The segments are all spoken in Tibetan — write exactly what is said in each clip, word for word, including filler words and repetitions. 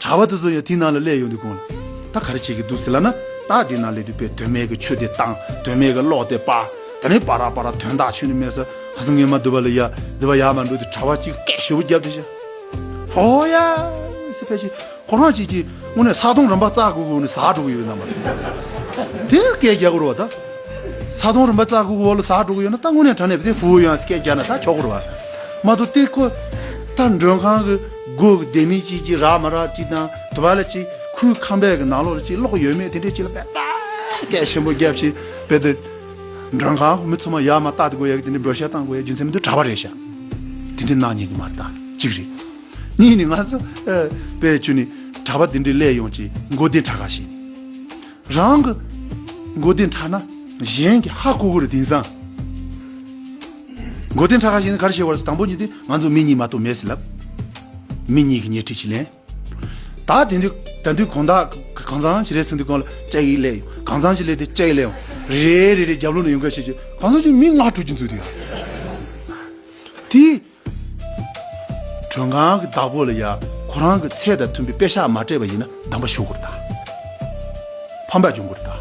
གྲྭ་པ་དེ་ཚོ་ཡང་དེའི་ནང་ལ་སླེབས་ཡོང་དུས་གོང་ལ། ད་ག་རེ་བྱེད་ཀྱི་འདུག་ཟེར་ལབ་ན། ད་དེའི་ནང་སླེབས་དུས་དཔེ་དོན་མེད་ཀྱི་ཆུ་དེ་བཏང་། དོན་མེད་ཀྱི་གློག་དེ་སྤར། ད་ནི་པ་ར་པ་ར་དོན་དག་ཁྱོན་ནས་མེད་ས། ཁ་སང་ངས་མ་འདུག་པ་ལ་ཡ། འདུག་པ་ཡ་མ་འགྲོ་དུས་གྲྭ་པ་གཅིག་སྐད་ཞེ་པོ་བརྒྱབ་དེ་བྱས། ཧོ་ཡ་ཟེར་ཕལ་ཆེར་ཁོ་རང་གཅིག་གིས་དངོས་གནས་ས་དོང་རིམ་པ་བཙག་དགོས་དགོས་ནས་ཟ་འགྲོ་གི་ཡོད་རྣམ་པ་རེད། དེ་སྐད་རྒྱག་དགོས་རེད་བ་ད། ས་དོང་རིམ་པ་བཙག་དགོས་དགོས་ལ་ཟ་འགྲོ་གི་ཡོད་ན། ད་དངོས་གནས་དྲང་གནས་དེ་ཧྥུ་ཡང་སྐད་རྒྱག་ན་ད་ཆོག་གི་རེད་བ། མ་གཏོགས་དེ་ཁོ་ད་མགྲོན་ཁང་གི་སྒོ་གི་ལྡེ་མིག་གཅིག་གཅིག་རག་མ་རག་གཅིག་དང་། དུ་བ་ལ་གཅིག་ཁོའི་ཁང་པའི་གི་ནང་ལོགས་ལ་གཅིག་གློག་ཡོད་མེད་དེ་འདྲས་གཅིག་ལ་དཔེ་ད་སྐད་ཆེན་པོ་བརྒྱབ་བྱས་དཔེ་དེ། མགྲོན་ཁང་མི་ཚང་མ་ཡར་མར་ལྟ་དགོས་ཡ་གི་དེ་འདྲའི་འབོད་ཤ་བཏང་དགོས་ཡ་རྒྱུ་མཚན་མི་འདུག་གྲྭ་པ་རེད་ཤག་དེ་འདྲའི་གནང་ཉན་གི་མ་རེད། ད་གཅིག་རེད། གཉིས་ནི་ང་ཚོ་ཨ་དཔེ་བྱས་ནས་གྲྭ་པ་དེ་འདྲའི་སླེབས་ཡོང་བྱས་མགོ་བདེ་དྲག་ག་ཞིག་རང་གི་མགོ་བདེ་དྲག་ན་གཞན་གྱིས་ཧ་གོ་གི་རེད། དེང་སང་མགོ་བདེ་དྲག་ག་ཞིག་ནི་ག་རེ་བྱེད་པ་རེད་ཟེར། དང་པོ་ཉིད་དེ་ང་ཚོ་མི་གཉིས་མ་གཏོགས་མེད་ཟེར་ལབ། མི་གཉིས་ཀྱི་ཉེ་འཁྲིས་ཅིག་ལེན། ད་དེ་དུས་ད་དུས་གང་ལྟར་གང་འཚམ་ཞིག་རེད་ཟེར་དུས་གང་ལ་ལྕགས་ཡིག་སླེབས་ཡོང་། གང་འཚམ་ཞིག་སླེབས་དུས་ལྕགས་ཡིག་སླེབས་ཡོང་། རེ་རེ་རེ་རྒྱབ་ལོགས་ནས་ཡོང་ག་བྱེད་ཀྱི་གང་འཚམ་ཞིག་མི་ལྔ་དྲུག་ཅིག་འཛུལ་དུས་ཡོང་། དེ་མགྲོན་ཁང་གི་བདག་པོ་ལ་ཡ་ཁོ་རང་གི་ཚད་དང་མཐུན་པའི་པེ་ཤག་མ་སྤྲད་པ་ཡིན་ན་སྡོམ་པ་ཞུ་དགོས་རེད་ད། ཕམ་པ་འབྱུང་དགོས་རེད་ད།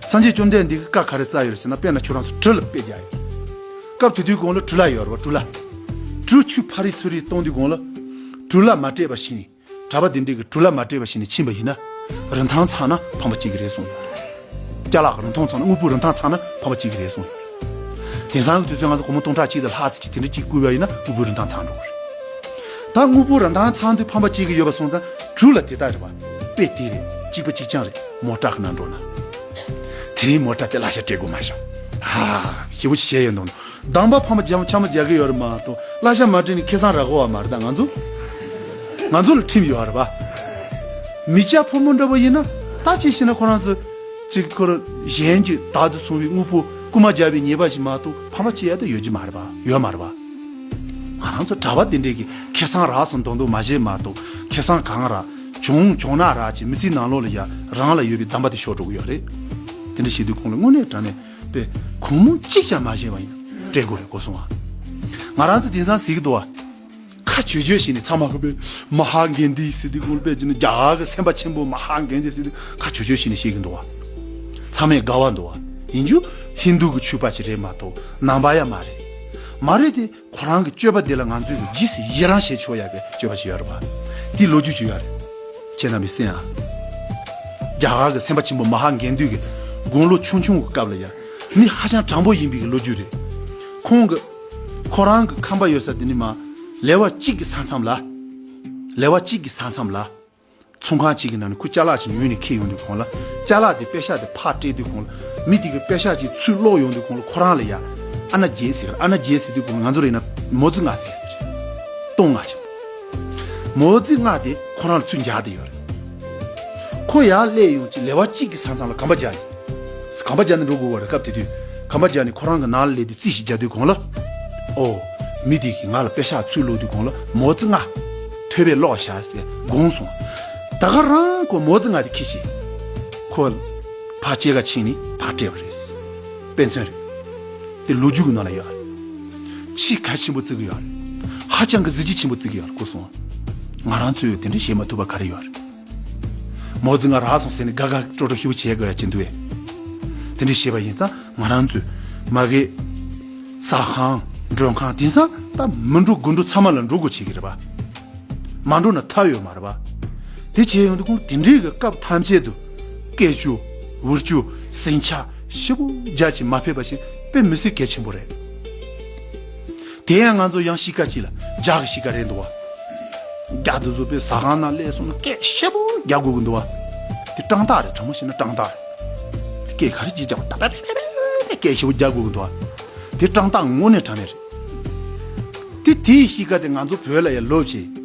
སངས་རྒྱས་བཅོམ་ལྡན་འདས་ཀྱིས་བཀའ་ག་རེ་སྩལ་ཡོད་རེད་ཟེར་ན། དཔེར་ན་ཁྱོད་རང་ཚོ་གྲུ་ལ་དཔེ་རྒྱག་ཡོད། སྐབས་དེ་དུས་གོང་ལ་གྲུ་ལ་ཡོད་རེད་བ། གྲུ་ལ། གྲུ་ཆུ་ཕ་རི་ཚུ་རི་གཏོང་དུས་གོང་ལ་གྲུ་ལ་མ་སྤྲད་པ་ཞིག་ནི། གྲྭ་པ་འདི་འདྲས་ཀྱི་གྲུ་ལ་མ་སྤྲད་པ་ཞིག་ནས་ཕྱིན་པ་ཡིན་ན། རིན་ཐང་ཚང་ན་ཕམ་པ་གཅིག་གི་རེད་གསུངས་ཡོད། ཅ་ལག་གི་རིན་ཐང་ཚང་ན། དངོས་པོའི་རིན་ཐང་ཚང་ན་ཕམ་པ་གཅིག་གི་རེད་གསུངས་ཡོད། དེང་སང་གི་དུས་ཚོད་ང་ཚོ་སྒོར་མོ་སྟོང་ཕྲག་གཅིག་དང་ལྷག་ཙམ་ཅིག་དེ་འདྲ་གཅིག་བརྐུས་པ་ཡིན་ན་དངོས་པོའི་རིན་ཐང་ཚང་འགྲོ་གི་རེད། ད་དངོས་པོའི་རིན་ཐང་ཚང་དུས་ཕམ་པ་གཅིག་གི་ཡོད་པ་སོང་ཙང་གྲུ་ལ་དེ་ལྟར་རེད་བ། དཔེ་དེ་རེད། གཅིག་པ་གཅིག་རྐྱང་རེད། མོ་ཊ་གི་ནང་འགྲོ་ན། དེ་རིང་མོ་ཊ་དེ་གླ་ཆ་སྤྲད་དགོས་མ་བྱུང་། ཧ། ཞེ་པོ་ཅིག་བྱས་ཡོད་འདུག་སྡོམ་པ་ཕམ་པ་འཇམ་འཆམ་རྒྱག་གི་ཡོད་རེད་མ་གཏོགས་གླ་ཆ་མ་སྤྲད་ནས་ཁེ་བཟང་རག་གི་ཡོད་མ་རེད། ད་ང་ཚོ་ང་ཚོ་ལ་ཁྲིམས་ཡོད་རེད་པ། མི་སྐྱ་ཕོ་མོ་འདྲ་པོ་ཡིན་ན་ད་ཅི་ཞེ་ན་ཁོ་རང་ཚོ་ཅིག་ཁོ་རང་གཞན་གྱི་བདག་ཏུ་བཟུང་བའི་དངོས་པོ་རྐུ་མ་རྒྱག་པའི་ཉེས་པ་ཞིག་མ་གཏོགས་ཕམ་པ་བྱེད་ཡ་ད་ཡོད་ཀྱི་མ་རེད་པ། ཡོད་མ་རེད་པ། ང་རང་ཚོ་གྲྭ་པ་དེ་འདྲས་ཀྱི་ཁེ་བཟང་རག་སོང་མདོག་མདོག་མ་བྱེད་མ་གཏོགས་ཁེ་བཟང་གང་རག་བྱུང་བྱུང་ན་རག་ཅིག་མི་ཚེའི་ནང་ལོགས་ལ་ཡ་རང་ལ་ཡོད་པའི་སྡོམ་པ་དེ་ཤོར་འགྲོ་གི་ཡོད་རེད། དེ་འདྲ་བྱེད་དུས་ཁོང་ལ་དངོས་གནས་དྲང་གནས་དཔེ་གུང་མོ་གཅིག་ཀྱང་མ་བྱས་པ་ཡིན་ན་སྤྲད་དགོས་རེད་གོ་སོང་ཨ། ང་རང་ཚོ་དེང་སང་ཟེར་གི་འདུག་ཨ། ཁ་ཆོས་ཆོས་བྱས་ནས་ཚང་མ་ཁོ་པའི་མ་ཧཱ་གན་དྷི་ཟེར་དུས་ཁོང་དཔེ་བྱས་ན་རྒྱ་གར་གྱི་སེམས་དཔའ་ཆེན་པོ་མ་ཧཱ་གན་དྷི་ཟེར་དུས་ཁ་ཆོས་ཆོས་བྱས་ནས་བཤད་གི་འདུག་ཨ། ཚང་མས་དགའ་བ་འདུག་ཨ། ཡིན་རྒྱུ་ཧིན་དུ་གི་ཆོས་པ་ཅིག་རེད་མ་གཏོགས་ནང་པ་ཡང་མ་རེད། མ་རེད་དེ། ཁོ་རང་གི་སྤྱོད་པ་འདི་ལ་ང་ཚོས་ཀྱི་རྗེས་སུ་ཡི་རང་བྱེད་ཆོག་ཡ་གི་སྤྱོད་པ་ཞིག་ཡོད་རེད་པ། དེའི་ལོ་རྒྱུས་ཅིག་ཡོད་རེད། ཁྱེད་རྣམ་པས་གསན་ཨ། རྒྱ་གར་གྱི་སེམས་དཔའ་ཆེན་པོ་མ་ཧཱ་གན་དྷི་གི་དགུང་ལོ་ཆུང་ཆུང་གི་སྐབས་ལ་ཡ་མི་ཧ་ཅང་དྲང་པོ་ཡིན་པའི་གི་ལོ་རྒྱུས་རེད། ཁོང་གི་ཁོ་རང་གི་ཁང་པ་ཡོད་ས་དེ་ནི་མ་ལེ་དབར་གཅིག་གི་ས་མཚམས་ལ། ལེ་དབར་གཅིག་གི་ས་མཚམས་ལ། ཚོང་ཁང་གཅིག་གི་ནང་ནས་ཁོ་ཅ་ལག་ཅིག་ཉོས་ནས་འཁྱེར་ཡོང་དུས་གོང་ལ་ཅ་ལག་དེ་པེ་ཤག་དེ་ཕར་སྤྲད་དུས་གོང་ལ་མི་དེ་གི་པེ་ཤག་ཅིག་ཚུར་སློག་ཡོང་དུས་གོང་ལ་ཁོ་རང་ལ་ཡ་ཨ་ན་རྒྱལ་ཟེར་གི་རེད། ཨ་ན་རྒྱལ་ཟེར་དུས་གོང་ང་ཚོ་རེད་ན་མོ་ཙི་ལྔ་ཟེར་གི་རེད། སྟོང་ལྔ་ཆེན་པོ། མོ་ཙི་ལྔ་དེ་ཁོ་རང་ལ་ཚུར་འཇགས་བསྡད་ཡོད་རེད། ཁོ་ཡར་སླེབས་ཡོང་ཅིག་ལེ་དབར་གཅིག་གི་ས་མཚམས་ལ་གམ་པ་རྒྱག་ཡིན། གམ་པ་རྒྱག་ནས་འགྲོ་དགོས་པ་རེད། སྐབས་དེ་དུས་གམ་པ་རྒྱག་ནས་ཁོ་རང་གི་ནང་ལ་སླེབས་ཏེ་རྩིས་ཤིག་རྒྱག་དུས་གོང་ལ། ཨོ། མི་དེ་གིས་ང་ལ་པེ་ཤག་ཚུར་སློག་དུས་གོང་ལ་མོ་ཙི་ལྔ་ཐོད་པས་སློག་བཞག་ཟེར་དགོངས་སོང་། ད་ག་རང་ཁོ་མོ་ཙི་ལྔ་དེ་ཁྱེར་ཕྱིན། ཁོ་ཕར་སྐྱེལ་ག་ཕྱིན་ནས་ཕར་སྤྲད་པ་རེད། དཔེ་མཚོན་རེད། དེ་ལོ་རྒྱུས་ཀྱི་ནང་ལ་ཡོད་རེད། ཆེས་གལ་ཆེན་པོ་བརྩི་གི་ཡོད་རེད། ཧ་ཅང་གི་གཟི་བརྗིད་ཆེན་པོ་བརྩི་གི་ཡོད་རེད་གོ་སོང་། ང་རང་ཚོས་དེ་འདྲ་བྱེད་མ་ཐུབ་པ་ག་རེ་ཡོད་རེད། མོ་ཙི་ལྔ་རག་སོང་ཟེར་ནས་དགའ་དགའ་སྤྲོ་སྤྲོ་ཞེ་པོ་བྱེད་དགོས་ཡ་ཅི་འདུག་ཨེ། དེ་འདྲ་བྱས་པ་ཡིན་ཙང་ང་རང་ཚོས་མ་གི་ཟ་ཁང་མགྲོན་ཁང་དེང་སང་ད་མི་འགྲོ་དགུ་འགྲོ་ཚང་མ་ལ་འགྲོ་དགོས་བྱེད་ཀྱི་རེད་པ། མ་འགྲོ་ན་ཐབས་ཡོད་མ་རེད་པ། དེ་བྱས་ཡོང་དུས་ཁོང་དེ་འདྲའི་གི་སྐབས་ཐམས་ཅད་དུ་སྐད་ཅོ་འུར་ཅོ་ཟིང་ཆ་ཞེ་པོ་རྒྱག་ཅིག་མ་ཕེབས་པ་ཞིག་དཔེ་མི་སྲིད་གལ་ཆེན་པོ་རེད། དེ་ཡང་ང་ཚོ་ཡང་གཤིས་ཀ་ཅིག་ལ་རྒྱ་གི་གཤིས་ཀ་རེད་འདུག་བ། རྒྱ་དེ་ཚོ་དཔེ་ཟ་ཁང་ནང་སླེབས་སོང་ན་སྐད་ཞེ་པོ་རྒྱག་དགོས་ཀྱི་འདུག་བ། དེ་སྤྲང་རྟགས་རེད། དྲང་མོ་བཤད་ན་སྤྲང་རྟགས་རེད། དེ་སྐད་ག་རེ་ཅིག་རྒྱག་པ་ད་པེ་པེ་པེ་པེ་སྐད་ཞེ་པོ་རྒྱག་དགོས་ཀྱི་འདུག་བ། དེ་སྤྲང་རྟགས་དངོས་གནས་དྲང་གནས་རེད། དེ་དེའི་གཤིས་ཀ་དེ་ང་ཚོ་བོད་ལ་ཡང་ལོབས་བྱས།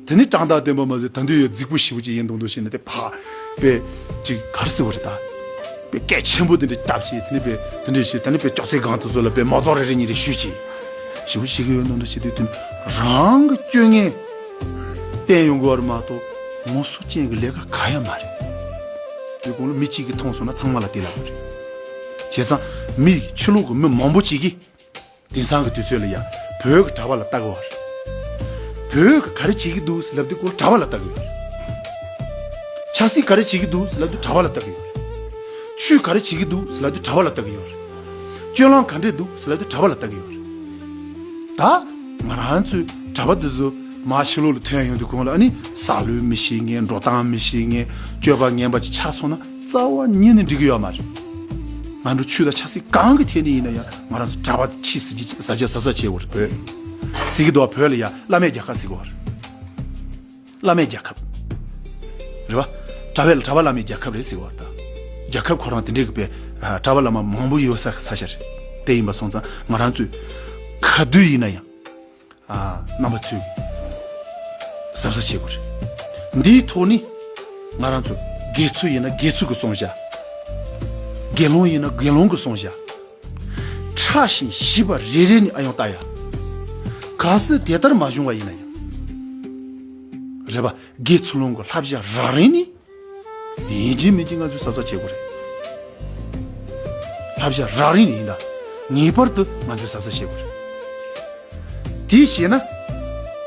དེ་ནི་སྤྲང་རྟགས་བསྟན་པ་མ་ཟད་ད་དུང་ཡང་རྫིག་པོ་ཞེ་པོ་ཅིག་ཡིན་མདོག་མདོག་བྱས་ནས་དེ་ཕ་དཔེ་ཅིག་ག་རེ་ཟེར་བ་རེད་ད། དཔེ་སྐད་ཆེན་པོ་དེ་འདྲ་བཏབ་བྱས་དེ་ནི་དཔེ་དེ་འདྲ་བྱས་དེ་ནི་དཔེ་ཅོག་ཙེ་སྒང་དེ་ཚོ་ལ་དཔེ་མོ་ཙོག་རེ་རེ་གཉིས་རེ་གཞུས་བྱས། ཞེ་པོ་ཞིག་གི་ཡོད་མདོག་མདོག་བྱེད་དུས་དེ་ནི་རང་གི་སྤྱོད་ངན་བསྟན་ཡོང་གི་བ་རེད་མ་གཏོགས་ངོ་སོ་ཅན་གྱི་ལས་ཀ་ག་ཡང་མ་རེད། དེ་གོང་ལ་མི་གཅིག་གིས་མཐོང་སོང་ན་ཚང་མ་ལ་དེ་ལབ་དགོས་རེད། བྱས་ཙང་མི་ཕྱི་ལོགས་ཀྱི་མི་མང་པོ་ཅིག་གིས། དེང་སང་གི་དུས་ཚོད་ལ་ཡ་བོད་ཀྱི་གྲྭ་པ་ལ་ལྟ་གི་བ་རེད། བོད་ཀྱི་ག་རེ་བྱེད་ཀྱི་འདུག་ཟེར་ལབ་དུས་ཁོ་གྲྭ་པ་ལ་ལྟ་གི་ཡོད་རེད། ཆབ་སྲིད་ག་རེ་བྱེད་ཀྱི་འདུག་ཟེར་ལབ་དུས་གྲྭ་པ་ལ་ལྟ་གི་ཡོད་རེད། ཆོས་ག་རེ་བྱེད་ཀྱི་འདུག་ཟེར་ལབ་དུས་གྲྭ་པ་ལ་ལྟ་གི་ཡོད་རེད། སྤྱོད་ལམ་ག་འདྲས་འདུག་ཟེར་ལབ་དུས་གྲྭ་པ་ལ་ལྟ་གི་ཡོད་རེད། ད་ང་རང་ཚོའི་གྲྭ་པ་འདི་ཚོ་མར་ཕྱི་ལོགས་ལ་ཐོན་ཡོང་དུས་གོང་ལ་ཨ་ནི་ཟ་ལུགས་མི་ཤེས་མཁན། འགྲོ་སྟངས་མི་ཤེས་མཁན། སྤྱོད་པ་ངན་པ་ཅིག་ཆགས་སོང་ན་རྩ་བ་ཉིད་ནས་འགྲིག་གི་ཡོད་མ་རེད། ང་ཚོ་ཆོས་དང་ཆབ་སྲིད་གང་གི་ཐད་ནས་ཡིན་ན་ཡང་ང་རང་ཚོ་གྲྭ་པ་ཆེས་ཟ་ཆ་ཟ་ཆ་ཟ་ཆ་བྱེད་དགོས་རེད། བོད་ཟེར་གི་འདུག་བ། བོད་ལ་ཡ་བླ་མའི་རྒྱལ་ཁབ་ཟེར་གི་ཡོད་རེད། བླ་མའི་རྒྱལ་ཁབ་རེད་བ། གྲྭ་པ་གྲྭ་པ་བླ་མའི་རྒྱལ་ཁབ་རེད་ཟེར་བ་ད། རྒྱལ་ཁབ་ཁོ་རང་དེ་འདྲའི་གི་པའི་ཨ་གྲྭ་པ་བླ་མ་མང་པོ་ཡོད་ས་ས་ཆ་རེད། དེ་ཡིན་པ་སོང་ཙང་ང་རང་ཚོས་ག་དུས་ཡིན་ན་ཡང་ཨ་རྣམ་པ་ཚོས་གཟབ་གཟབ་བྱེད་དགོས་རེད། འདིའི་ཐོག་ནས་ང་རང་ཚོ་དགེ་ཚུལ་ཡིན་ན་དགེ་ཚུལ་གི་བསྲུང་བྱ། དགེ་སློང་ཡིན་ན་དགེ་སློང་གི་བསྲུང་བྱ། ཕྲ་ཞིང་ཞིབ་པ་རེ་རེ་ནས་ཨ་ཡོང་ལྟ་ཡ། གལ་སྲིད་དེ་ལྟར་མ་བྱུང་བ་ཡིན་ན་ཡང་། རེད་པ། དགེ་ཚུལ་སློང་གི་བསླབ་བྱ་རགས་རིམ་ནི། ཡིན་གཅིག་མིན་གཅིག་ང་ཚོས་གཟབ་གཟབ་བྱེད་དགོས་རེད། བསླབ་བྱ་རགས་རིམ་ནི་ཡིན་ད། ངེས་པར་དུ་ང་ཚོས་གཟབ་གཟབ་བྱེད་དགོས་རེད། དེ་བྱས་ན།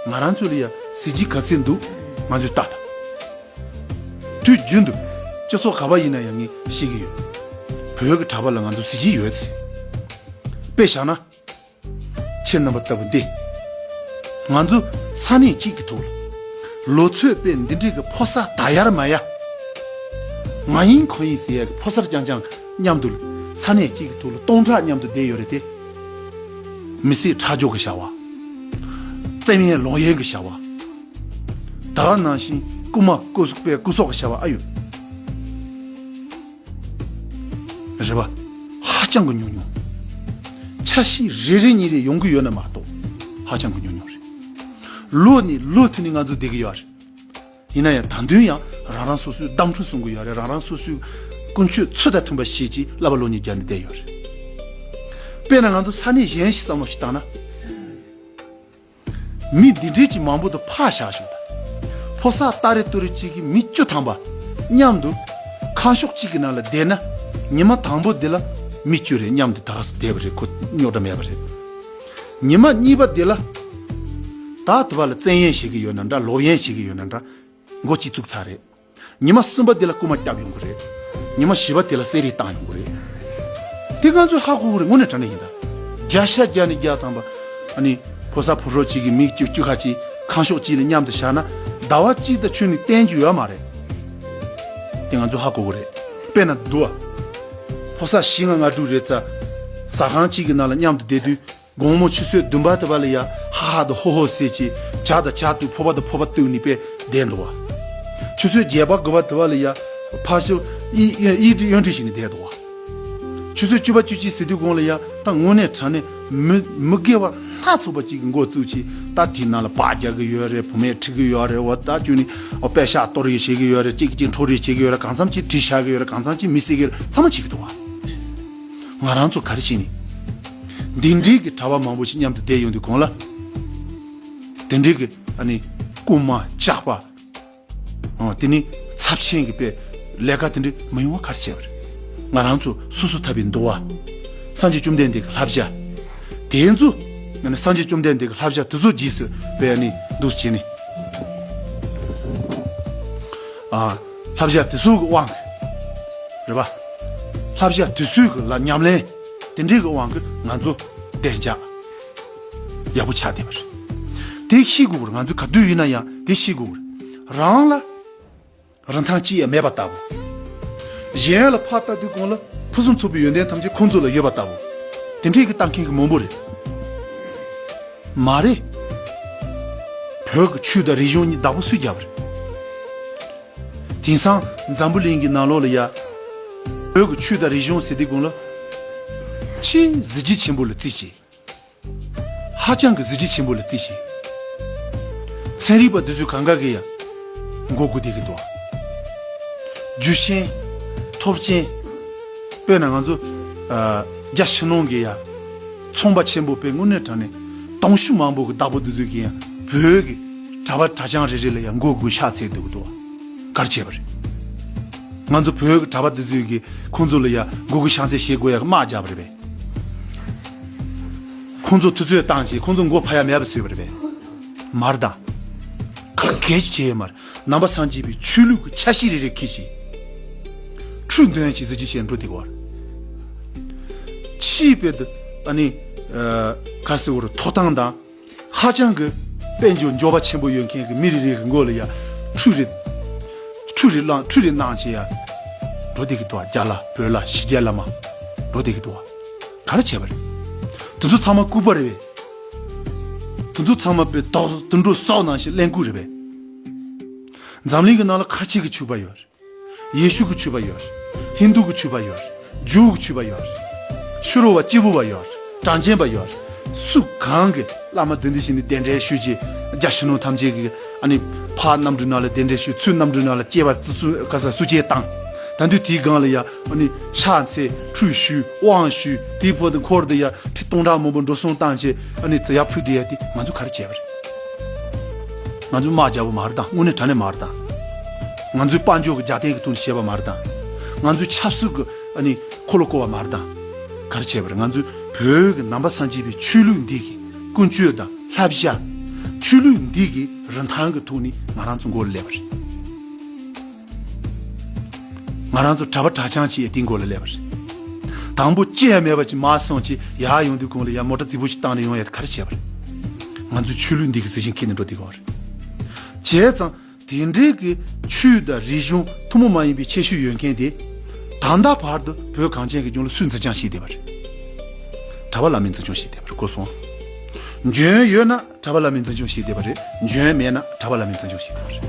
ང་རང་ཚོ་ལ་ཡ་གཟི་བརྗིད་ག་ཚད་འདུག་ང་ཚོས་ལྟ་ད། དུས་རྒྱུན་དུ་སྤྱི་ཚོགས་ག་པར་ཡིན་ན་ཡང་ངས་བཤད་ཀྱི་ཡོད། བོད་ཀྱི་གྲྭ་པ་ལ་ང་ཚོ་གཟི་བརྗིད་ཡོད་ཟེར། དཔེ་བཞག་ན། ཁྱེད་རྣམ་པ་ལྟ་བུ་འདི། ང་ཚོ་ས་གནས་གཅིག་གི་ཐོག་ལ། ལོ་ཚོད་དཔེ་འདི་འདྲའི་གི་ཕོ་གསར་ད་ཡར་མ་ཡར། ང་ཡིན་ཁོ་ཡིན་ཟེར་ཡ་གི་ཕོ་གསར་རྐྱང་རྐྱང་མཉམ་དུ་ས་གནས་གཅིག་གི་ཐོག་ལ་སྟོང་ཕྲག་མཉམ་དུ་བསྡད་ཡོད་རེད་དེ། མི་སེར་ཁྲག་སྦྱོར་གི་བྱ་བ། བཙན་གཡེམ་ལོག་གཡེམ་གི་བྱ་བ། ད་ག་ནང་བཞིན་རྐུ་མ་རྐུ་སོག་པའི་རྐུ་སོག་གི་བྱ་བ་ཨ་ཡོད། རེད་པ། ཧ་ཅང་གི་ཉུང་ཉུང་། ཆ་ཤས་རེ་རེ་གཉིས་རེ་ཡོང་གི་ཡོད་ན་མ་གཏོགས་ཧ་ཅང་གི་ཉུང་ཉུང་རེད། ལོ་ནས་ལོ་མཐུད་ནས་ང་ཚོ་བསྡད་ཀྱི་ཡོད་རེད། ཡིན་ན་ཡང་ད་དུང་ཡང་རང་རང་སོ་སོའི་གདམས་ཁྲུས་སྲུང་གི་ཡོད་རེད། རང་རང་སོ་སོའི་ཀུན་སྤྱོད་ཚུལ་དང་མཐུན་པ་བྱེད་ཅེས་བསླབ་པ་ལོ་གཉིས་བརྒྱབ་ནས་བསྡད་ཡོད་རེད། དཔེར་ན་ང་ཚོ་ས་གནས་གཞན་ཞིག་བསམ་བློ་ཞིག་བཏང་ན། མི་འདི་འདྲའི་ཅིག་མང་པོ་དུ་ཕར་བཞག་ཞོག་ད། ཕོ་གསར་ཏ་རེ་ཏུ་རེ་གཅིག་གིས་མི་བཅུ་ཐམ་པ་མཉམ་དུ་ཁང་ཤོག་གཅིག་གི་ནང་ལ་བསྡད་ན། ཉི་མ་དང་པོ་འདི་ལ་མི་བཅུ་རེ་མཉམ་དུ་ད་ག་སེ་བསྡད་པ་རེད། ཁོ་རྙོག་དྲ་མེད་པ་རེད། ཉི་མ་གཉིས་པ་འདི་ལ་ད་དུ་བ་ལ་བཙན་གཡེམ་བྱེད་ཀྱི་ཡོད་ན་འདྲ། ལོག་གཡེམ་བྱེད་ཀྱི་ཡོད་ན་འདྲ། མགོ་གཅིག་བཙུགས་ཚར་རེད། ཉི་མ་གསུམ་པ་དེ་ལ་རྐུ་མ་བརྒྱབ་ཡོང་གི་རེད། ཉི་མ་བཞི་པ་དེ་ལ་གསེར་རིལ་བཏང་ཡོང་གི་རེད། དེ་ང་ཚོས་ཧ་གོ་གི་རེད། དངོས་གནས་དྲང་གནས་ཡིན་ད། བརྒྱ་ཆ་བརྒྱ་ནས་བརྒྱ་ཐམ་པ། ཨ་ནི་ཕོ་གསར་ཕོ་གྲོགས་གཅིག་གིས་མི་བཅུ་བཅུ་ཁ་གཅིག་ཁང་ཤོག་གཅིག་ལ་མཉམ་དུ་བཞག་ན་ཟླ་བ་གཅིག་དང་ཆུ་ནི་བསྟན་རྒྱུ་ཡོད་མ་རེད། དེ་ང་ཚོས་ཧ་གོ་གི་རེད། དཔེར་ན་འདུག་ཨ། ཕོ་གསར་བཞི་ལྔ་ལྔ་དྲུག་རེ་ཙམ། ཟ་ཁང་གཅིག་གི་ནང་ལ་མཉམ་དུ་བསྡད་དུས། དགོང་མོ་ཆུ་ཚོད་བདུན་པ་དེ་བ་ལ་ཡ་ཧ་ཧ་དང་ཧོ་ཧོ་ཟེར་གྱིས་ཇ་དང་ཇ་བཏུགས། ཕོར་པ་དང་ཕོར་པ་བཏུགས་ནས་དཔེ་བསྡད་འདུག་བ། ཆུ་ཚོད་བརྒྱད་པ་དགུ་པ་དེ་བ་ལ་ཡ་ཕར་ཞོག་ཨི་ཨི་ཨི་འདྲི་ཡོན་འདྲི་བྱས་ནས་བསྡད་འདུག་བ། ཆུ་ཚོད་བཅུ་པ་བཅུ་གཅིག་ཟེར་དུས་གོང་ལ་ཡ་ད་དངོས་གནས་དྲང་གནས་མི་མི་དགེ་བ་སྣ་ཚོགས་པ་གཅིག་གི་འགོ་བཙུགས་ཀྱིས། ད་དེའི་ནང་ལ་སྦག་རྒྱག་གི་ཡོད་རེད། བུད་མེད་ཁྲིད་ཀྱི་ཡོད་རེད། འོ་ད་ཁྱོད་ནི་འོ་པད་ཤག་གཏོར་རེས་བྱེད་ཀྱི་ཡོད་རེད། གཅིག་གཅིག་འཕྲོག་རེས་བྱེད་ཀྱི་ཡོད་རེད། གང་འཚམ་གཅིག་གྲི་བཞག་གི་ཡོད་རེད། གང་འཚམ་གཅིག་མི་བསད་ཀྱི་ཡོད་རེད། ཚང་མ་བྱེད་ཀྱི་འདུག་བ། ང་རང་ཚོ་ག་རེ་བྱས་ནས། འདི་འདྲའི་གི་གྲྭ་པ་མང་པོ་ཞིག་མཉམ་དུ་བསྡད་ཡོང་དུས་གོང་ལ། དེ་འདྲའི་གི་ཨ་ནི་རྐུན་མ་ཇག་པ། ཨ་དེ་ནི་ཚབས་ཆེན་གྱི་དཔེ་ལས་ཀ་དེ་འདྲ་མི་ཡོང་བ་ག་རེ་བྱས་པ་རེད། ང་རང་ཚོ་སོ་སོ་ཐར་པའི་འདུལ་བ། སངས་རྒྱས་བཅོམ་ལྡན་འདས་ཀྱི་བསླབ་བྱ། དེ་ཚོ་ཨ་ནི་སངས་རྒྱས་བཅོམ་ལྡན་འདས་ཀྱི་བསླབ་བྱ་དེ་ཚོ་རྗེས་སུ་དཔེ་ཨ་ནི་འདུག་བྱས་ནས། ཨ་བསླབ་བྱ་དེ་ཚོ་གི་དབང་གིས། རེད་པ། བསླབ་བྱ་དེ་ཚོའི་གི་ལ་ཉམས་ལེན་དེ་འདྲའི་གི་དབང་གིས་ང་ཚོ་བདེ་འཇགས་ཡག་པོ་ཆགས་བསྡད་པ་རེད། དེ་ཤེས་དགོས་པ་རེད། ང་ཚོ་ག་དུས་ཡིན་ན་ཡང་དེ་ཤེས་དགོས་པ་རེད། རང་ལ་རིན་ཐང་ཅི་ཡང་མེད་པ་ལྟ་བུ། གཞན་ལ་ཕར་ལྟ་དུས་གོང་ལ་ཕུན་སུམ་ཚོགས་པའི་ཡོན་ཏན་ཐམས་ཅད་ཁོང་ཚོ་ལ་ཡོད་པ་ལྟ་བུ། དེ་འདྲའི་གི་ལྟ་མཁན་གི་མང་པོ་རེད། མ་རེད། བོད་ཀྱི་ཆོས་དང་རིག་གཞུང་གཉིས་བདག་པོ་སུས་བརྒྱབ་པ་རེད། དེང་སང་འཛམ་བུ་གླིང་གི་ནང་ལོགས་ལ་ཡ། བོད་ཀྱི་ཆོས་དང་རིག་གཞུང་ཟེར་དུས་གོང་ལ། ཆེས་གཟི་བརྗིད་ཆེན་པོ་ལ་བརྩི་བྱས། ཧ་ཅང་གི་གཟི་བརྗིད་ཆེན་པོ་ལ་བརྩི་བྱས། ཚན་རིག་པ་འདི་ཚོས་གང་ག་གི་ཡ། མགོ་སྒུར་བསྡད་ཀྱི་འདུག། རྒྱུ་ཆེན། ཐོབ་ཆེན། དཔེར་ན་ང་ཚོ། ཨ། རྒྱ་ཕྱི་ནང་གི་ཡ། ཚོང་པ་ཆེན་པོ་དཔེ་དངོས་གནས་དྲང་གནས། དུང་ཕྱུར་མང་པོ་གི་བདག་པོ་འདི་ཚོས་ཀྱི་ཡང་བོད་ཀྱི་གྲྭ་པ་གྲྭ་རྐྱང་རེ་རེ་ལ་ཡང་མགོ་སྒུར་ཕྱག་འཚལ་འདུག་འདུག། ག་རེ་བྱས་པ་རེད། ང་ཚོ་བོད་ཀྱི་གྲྭ་པ་འདི་ཚོས་ཀྱི་ཁོང་ཚོ་ལ་ཡང་མགོ་སྒུར་ཕྱག་འཚལ་བྱེད་དགོས་ཡ་གི་དམག་རྒྱག་པ་རེད་པས། ཁོང་ཚོ་དུས་ཚོད་བཏང་བྱས་ཁོང་ཚོ་མགོ་ཕ་ཡ་མེད་པ་བཟོས་པ་རེད་པས། མ་རེད་ད། ག་གེ་ཅིག་བྱས་ཡོད་མ་རེད། ནང་པ་སངས་རྒྱས་པའི་ཆོས་ལུགས་ཀྱི་ཆ་ཤས་རེ་རེ་ཁྱེར་བྱས། འཕྲུལ་འདོན་བྱས་ཟེར་གྱི་བཤད་འགྲོ་དེ་གོ། ཕྱིའི་དཔེ་དུ་ཨ་ནི་ག་རེ་ཟེར་དགོས་རེད། ཐོབ་ཐང་དང་། ཧ་ཅང་གི་དཔལ་འབྱོར་འབྱོར་པ་ཆེན་པོ་ཡོད་མཁན་གྱི་མི་རེ་རེ་གི་མགོ་ལ་ཡ་ཁྲུས་རེ། ཁྲུས་རེ་བླངས། ཁྲུས་རེ་གནང་བྱས་ཡ། འགྲོ་བསྡད་ཀྱི་འདུག་བ། རྒྱ་ལ་བོད་ལ་ཕྱི་རྒྱལ་ལ་མ། འགྲོ་བསྡད་ཀྱི་འདུག་བ། ག་རེ་བྱས་པ་རེད། དེ་ཚོ་ཚང་མ་ལྐུགས་པ་རེད་པས། དེ་ཚོ་ཚང་མ་དཔེ་དོག་དུད་འགྲོ་སྲོག་ནང་བཞིན་གླེན་ལྐུགས་རེད་པས། འཛམ་གླིང་གི་ནང་ལ་ཁ་ཆེ་གི་ཆོས་པ་ཡོད་རེད། ཡེ་ཤུ་གི་ཆོས་པ་ཡོད་རེད། ཧིན་དུ་གི་ཆོས་པ་ཡོད་རེད། ཇུའུ་གི་ཆོས་པ་ཡོད་རེད། ཕྱི་རོལ་བ་སྐྱེས་བུ་བ་ཡོད་རེད། གྲངས་ཅན་པ་ཡོད་རེད། སུ་གང་གི་བླ་མ་འདི་འདི་བཞིན་ནི་གདན་འདྲེན་ཞུས་ཀྱི་རྒྱ་ཕྱི་ནང་ཐམས་ཅད་ཀྱི་ཨ་ནི་ཕར་གནམ་གྲུ་ནང་ལ་གདན་འདྲེན་ཞུས། ཚུར་གནམ་གྲུ་ནང་ལ་སྐྱེ་བ་སུ་སུ་ག་ས་སུ་སྐྱེ་བཏང་། ད་དུས་དེའི་སྒང་ལ་ཡ་ཨ་ནི་ཕྱག་འཚལ། ཁྲུས་ཞུས། དབང་ཞུས། དེའི་བར་དུ་འཁོར་དུ་ཡ་ཁྲི་སྟོང་ཕྲག་མང་པོ་འགྲོ་སོང་བཏང་བྱས་ཨ་ནི་ཡར་ཕུལ་དེ་ཡ་དེ་ང་ཚོ་ག་རེ་བྱས་པ་རེད། ང་ཚོས་དམག་རྒྱག་པ་མ་རེད་དམ། དངོས་གནས་དྲང་གནས་མ་རེད་དམ། ང་ཚོས་དཔལ་འབྱོར་གྱི་རྒྱབ་རྟེན་གྱི་ཐོག་ནས་བྱས་པ་མ་རེད་དམ། ང་ཚོས་ཆབ་སྲིད་ཀྱི་ཨ་ནི་འཁོར་ལོ་བསྐོར་བ་མ་རེད་དམ། ག་རེ་བྱས་པ་རེད། ང་ཚོས་བོད་ཀྱི་ནང་པ་སངས་རྒྱས་པའི་ཆོས་ལུགས་འདི་གི་ཀུན་སྤྱོད་དང་བསླབ་བྱ། ཆོས་ལུགས་འདི་གི་རིན་ཐང་གི་ཐོག་ནས་ང་རང་ཚོ་མགོ་ལ་སླེབས་པ་རེད། ང་རང་ཚོ་གྲྭ་པ་གྲྭ་རྐྱང་བྱས་དེའི་མགོ་ལ་སླེབས་པ་རེད། དང་པོ་ཅི་ཡང་མེད་པ་ཅིག་མར་སོང་བྱས་ཡར་ཡོང་དུས་གོང་ལ་ཡར་མོ་ཊ་རྫིག་པོ་ཞིག་བཏང་ནས་ཡོང་ཡ་དེ་ག་རེ་བྱས་པ་རེད། ང་ཚོའི་ཆོས་ལུགས་འདི་གི་གཟི་བྱིན་འཁྱེར་ནས་འགྲོ་བསྡད་ཀྱི་ཡོད་རེད། བྱས་ཙང་དེ་འདྲའི་གི་ཆོས་དང་རིག་གཞུང་ཐུན་མོང་མ་ཡིན་པའི་ཁྱད་ཆོས་ཡོད་མཁན་དེ་ད་ལྟ་བར་དུ་བོད་གངས་ཅན་གྱི་ལྗོངས་ལ་སུས་འཛིན་སྐྱོང་བྱས་བསྡད་པ་རེད། གྲྭ་པ་བླ་མས་འཛིན་སྐྱོང་བྱས་བསྡད་པ་རེད། གོ་སོང་། འཇོན་ཡོད་ན་གྲྭ་པ་བླ་མས་འཛིན་སྐྱོང་བྱས་བསྡད་པ་རེད། འཇོན་མེད་ན་གྲྭ་པ་བླ་མས་འཛིན་སྐྱོང་བྱས་བསྡད་པ་རེད།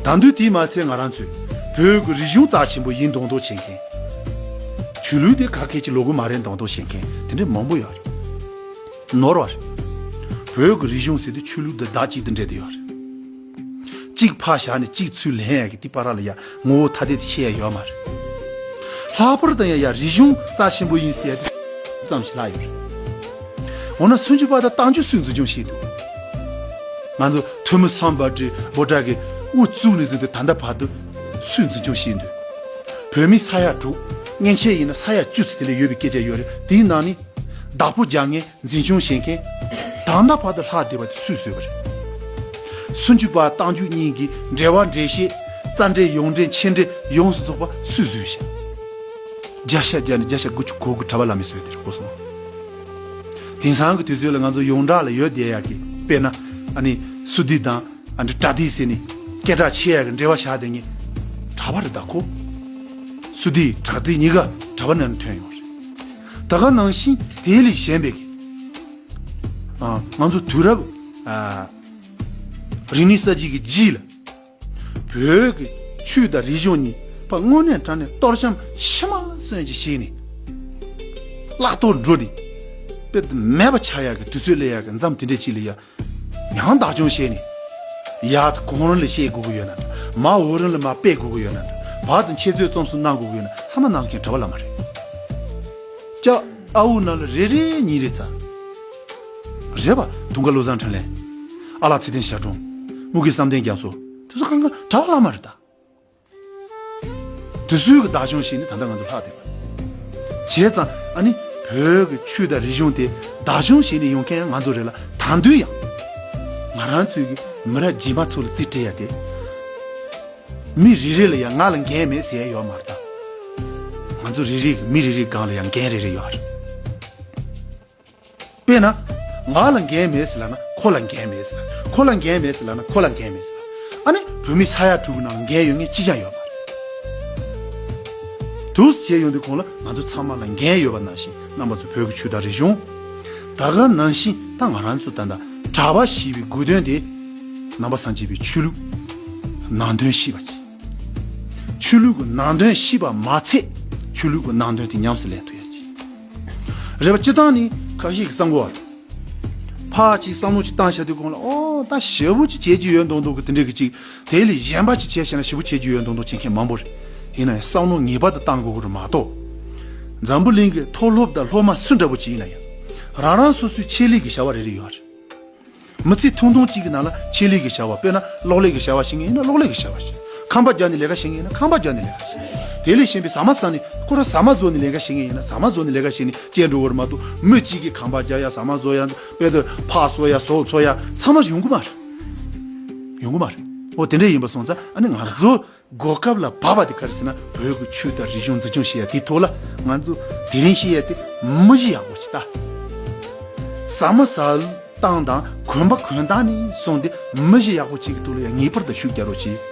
ད་དུང་དེས་མ་ཚད་ང་རང་ཚོས་བོད་ཀྱི་རིག་གཞུང་རྩ་ཆེན་པོ་ཡིན་མདོག་མདོག་བྱེད་མཁན། ཆོས་ལུགས་དེ་ག་གེ་ཅིག་ལོག་གི་མ་རེད་མདོག་མདོག་བྱེད་མཁན་དེ་འདྲ་མང་པོ་ཡོད་རེད། ནོར་བ་རེད། བོད་ཀྱི་རིག་གཞུང་ཟེར་དུས་ཆོས་ལུགས་དང་བདག་གཅིག་ཏུ་འབྲེལ་ཏེ་ཡོད་རེད། གཅིག་ཕར་བཞག་ནས་གཅིག་ཚུར་ལེན་ཡ་གི་དེ་བར་ལ་ཡ་ངོ་བོ་ཐ་དད་དུ་ཕྱེ་ཡ་ཡོད་མ་རེད། ལྷག་པར་དུ་ཡང་ཡ་རིག་གཞུང་རྩ་ཆེན་པོ་ཡིན་ཟེར་ཡ་དེ་ཙམ་ཞིག་ལྷག་ཡོད་རེད། འོ་ན་སུམ་ཅུ་པ་དང་རྟགས་འཇུག་སུས་འཛིན་སྐྱོང་བྱས་འདུག་ང་ཚོ་ཐོན་མི་སམ་བྷོ་ཊ་བྷོ་ཊ་གི་དབུ་བཙུགས་ནས་བཟུང་སྟེ་ད་ལྟ་བར་དུ་སུས་འཛིན་སྐྱོང་བྱས་འདུག་བོད་མི་ས་ཡ་དྲུག་མཉེན་ཆས་ཡིན་ན་ས་ཡ་བཅུ་ཙམ་དེ་འདྲ་ཡོད་པའི་སྐད་ཆ་ཡོད་རེད། དེའི་ནང་ནས་བདག་པོ་རྒྱག་མཁན། འཛིན་སྐྱོང་བྱེད་མཁན། ད་ལྟ་བར་དུ་ལྷག་བསྡད་པ་དེ་སུས་བཟོས་པ་རེད། སུམ་ཅུ་པ་རྟགས་འཇུག་གཉིས་ཀྱི་འགྲེལ་བ་འགྲེལ་བཤད། རྩ་འགྲེལ་ཡོངས་འགྲེལ་མཆན་འགྲེལ་ཡོངས་སུ་རྫོགས་པ་སུས་བཟོས་ཤག་བརྒྱ་ཆ་བརྒྱ་ནས་བརྒྱ་ཆ་དགུ་བཅུ་གོ་དགུ་གྲྭ་པ་བླ་མས་བཟོས་དེ་རེད། གོ་སོང་། དེང་སང་གི་དུས་ཚོད་ལ་ང་ཚོ་ཡོངས་གྲགས་ལ་ཡོད་བསྡད་ཡག་གི་དཔེར་ན་ཨ་ནི་སུ་དྷི་དང་ཨ་ནི་པྲ་དྷི་ཟེར་ནས་སྐད་གྲགས་ཆེ་ཡག་གི་འགྲེལ་བ་བཞག་བསྡད་མཁན་གྲྭ་པ་རེད་ད་ཁོ། སུ་དྷི་པྲ་དྷི་གཉིས་ཀ་གྲྭ་པ་ནང་ནས་ཐོན་ཡོང་རེད། ད་ག་ནང་བཞིན་དེ་ལས་གཞན་པའི་གི་ཨ་ང་ཚོ་དུས་རབས་ཨ་རིག་གནས་གསར་བརྗེ་གི་རྗེས་ལ་བོད་ཀྱི་ཆོས་དང་རིག་གཞུང་གཉིས་པ་དངོས་གནས་དྲང་གནས་གཏོར་བཤམས་ཤི་མ་གསོན་གྱི་བྱས་ནས་བརླག་གཏོར་འགྲོ་ནས་དཔེ་མེད་པ་ཆགས་ཡག་གི་དུས་ཚོད་སླེབས་ཡག་གི་མཚམས་དེ་འདྲ་ཅིག་ལ་ཡ། ཡང་བདག་སྐྱོང་བྱས་ནས། ཡར་གོང་རིམ་ལ་བཤད་དགོས་ཀྱི་ཡོད་ན་འདྲ། མར་འོག་རིམ་ལ་མར་སྤེལ་དགོས་ཀྱི་ཡོད་ན་འདྲ། བར་དུ་འཆད་རྩོད་རྩོམ་གསུམ་གནང་དགོས་ཀྱི་ཡོད་ན་ཚང་མ་གནང་མཁན་གྲྭ་པ་བླ་མ་རེད། ལྕགས་ཨ་འུ་ནང་ལ་རེ་རེ་གཉིས་རེ་ཙམ་རེད་པ། དུང་དཀར་བློ་བཟང་འཕྲིན་ལས། ཨ་ལགས་ཚེ་བརྟན་ཞབས་དྲུང་། དམུ་དགེ་བསམ་གཏན་རྒྱ་མཚོ། དེ་ཚོ་གང་ག་གྲྭ་པ་བླ་མ་རེད་ད། དེ་ཚོའི་གི་བདག་སྐྱོང་བྱས་ནས་ད་ལྟ་ང་ཚོ་ལྷག་བསྡད་པ་རེད། བྱས་ཙང་ཨ་ནི་བོད་ཀྱི་ཆོས་དང་རིག་གཞུང་དེ་བདག་སྐྱོང་བྱས་ནས་ཡོང་མཁན་ཡང་ང་ཚོ་རེད་ལ། ད་དུང་ཡང་ང་རང་ཚོའི་གི་མི་རབས་རྗེས་མ་ཚོ་ལ་རྩིས་སྤྲད་ཡ་དེ། མི་རེ་རེ་ལ་ཡང་ང་ལ་འགན་མེད་ཟེར་ཡ་ཡོད་མ་རེད་ད། ང་ཚོ་རེ་རེ་གི་མི་རེ་རེའི་སྒང་ལ་ཡང་འགན་རེ་རེ་ཡོད་རེད། དཔེར་ན། ང་ལ་འགན་མེད་ཟེར་ལབ་ན་ཁོ་ལ་འགན་མེད་ཟེར་ལབ། ཁོ་ལ་འགན་མེད་ཟེར་ལབ་ན་ཁོ་ལ་འགན་མེད་ཟེར་ལབ། ཨ་ནི་བོད་མི་ས་ཡ་དྲུག་གི་ནང་ལ་འགན་ཡོད་མཁན་གཅིག་ཀྱང་ཡོད་མ་རེད། འདུག་སེ་བྱས་ཡོང་དུས་གོང་ལ་ང་ཚོ་ཚང་མ་ལ་འགན་ཡོད་པ་ནང་བཞིན་རྣམ་པ་ཚོ་བོད་ཀྱི་ཆོས་དང་རིག་གཞུང་། ད་ག་ནང་བཞིན་ད་ང་རང་ཚོ་ད་ལྟ་གྲྭ་པ་ཞེས་པའི་དགོས་དོན་དེ་ནང་པ་སངས་རྒྱས་པའི་ཆོས་ལུགས་ནང་དོན་ཤེས་པ་ཅིག་ཆོས་ལུགས་ཀྱི་ནང་དོན་ཤེས་པ་མ་ཚད་ཆོས་ལུགས་ཀྱི་ནང་དོན་དེ་ཉམས་སུ་ལེན་ཐུབ་ཡ་ཅིག་རེད་པ། སྤྱིར་བཏང་ནི་ཁ་ཤས་ཀྱིས་བསམ་གོ་བ་རེད། ཕར་ཅིག་བསམ་བློ་ཅིག་བཏང་བཞག་དུས་གོང་ལ་ཨོ་ད་ཞེ་པོ་ཅིག་བྱེད་རྒྱུ་ཡོད་མདོག་མདོག་གི་དེ་འདྲས་ཀྱི་ཅིག་དེ་ལས་གཞན་པ་ཅིག་བྱས་བཞག་ན་ཞེ་པོ་བྱེད་རྒྱུ་ཡོད་མདོག་མདོག་བྱེད་མཁན་མང་པོ་རེད། ཡིན་ན་ཡང་བསམ་བློ་ངེས་པར་དུ་བཏང་དགོས་ཀྱི་རེད་མ་གཏོགས། འཛམ་བུ་གླིང་གི་མཐོ་སློབ་དང་སློབ་མ་སུ་འདྲ་པོ་ཅིག་ཡིན་ན་ཡང་། རང་རང་སོ་སོའི་ཆེད་ལས་ཀྱི་བྱ་བ་རེ་རེ་ཡོད་རེད། མི་ཚེ་ཐུང་ཐུང་གཅིག་གི་ནང་ལ་ཆེད་ལས་ཀྱི་བྱ་བ། དཔེར་ན་གློག་ཀླད་ཀྱི་བྱ་བ་ཤེས་མཁན་ཡིན་ན་གློག་ཀླད་ཀྱི་བྱ་བ་ཤེས། ཁང་པ་རྒྱག་ནས་ལས་ཀ་བྱེད་མཁན་ཡིན་ན་ཁང་པ་རྒྱག་ནས་ལས་ཀ་བྱེད། དེ་ལས་གཞན་པའི་ཟ་མ་ཟ་ནས་ཁོ་རང་ཟ་མ་བཟོ་ནས་ལས་ཀ་བྱེད་མཁན་ཡིན་ན་ཟ་མ་བཟོ་ནས་ལས་ཀ་བྱེད་ནས་སྐྱེལ་འགྲོ་བར་མ་གཏོགས་མི་གཅིག་གིས་ཁང་པ་རྒྱག་ཡ། ཟ་མ་བཟོ་ཡ། དཔེ་དེ་ཕག་གསོ་ཡ། ཟོག་འཚོ་ཡ། ཚང་མ་ཡོང་གི་མ་རེད། ཡོང་གི་མ་རེད། འོ་དེ་འདྲ་ཡིན་པ་སོང་ཙང་ཨ་ནི་ང་ཚོ་གོ་སྐབས་ལ་བབས་པ་དེ་ག་རེ་ཟེར་ན། བོད་ཀྱི་ཆོས་དང་རིག་གཞུང་འཛིན་སྐྱོང་བྱེད་ཡ་དེའི་ཐོག་ལ་ང་ཚོ་དེ་རིང་བཤད་ཡ་དེ་མི་གཞི་ཡག་པོ་ཅིག་ལྟ། ཟ་མ་ཟ་སྟངས་དང་གོན་པ་གོན་སྟངས་ནས་བཟུང་སྟེ་མི་གཞི་ཡག་པོ་ཅིག་གི་ཐོག་ལ་ཡང་ངེས་པར་དུ་ཤུགས་རྒྱག་རོགས་གྱིས།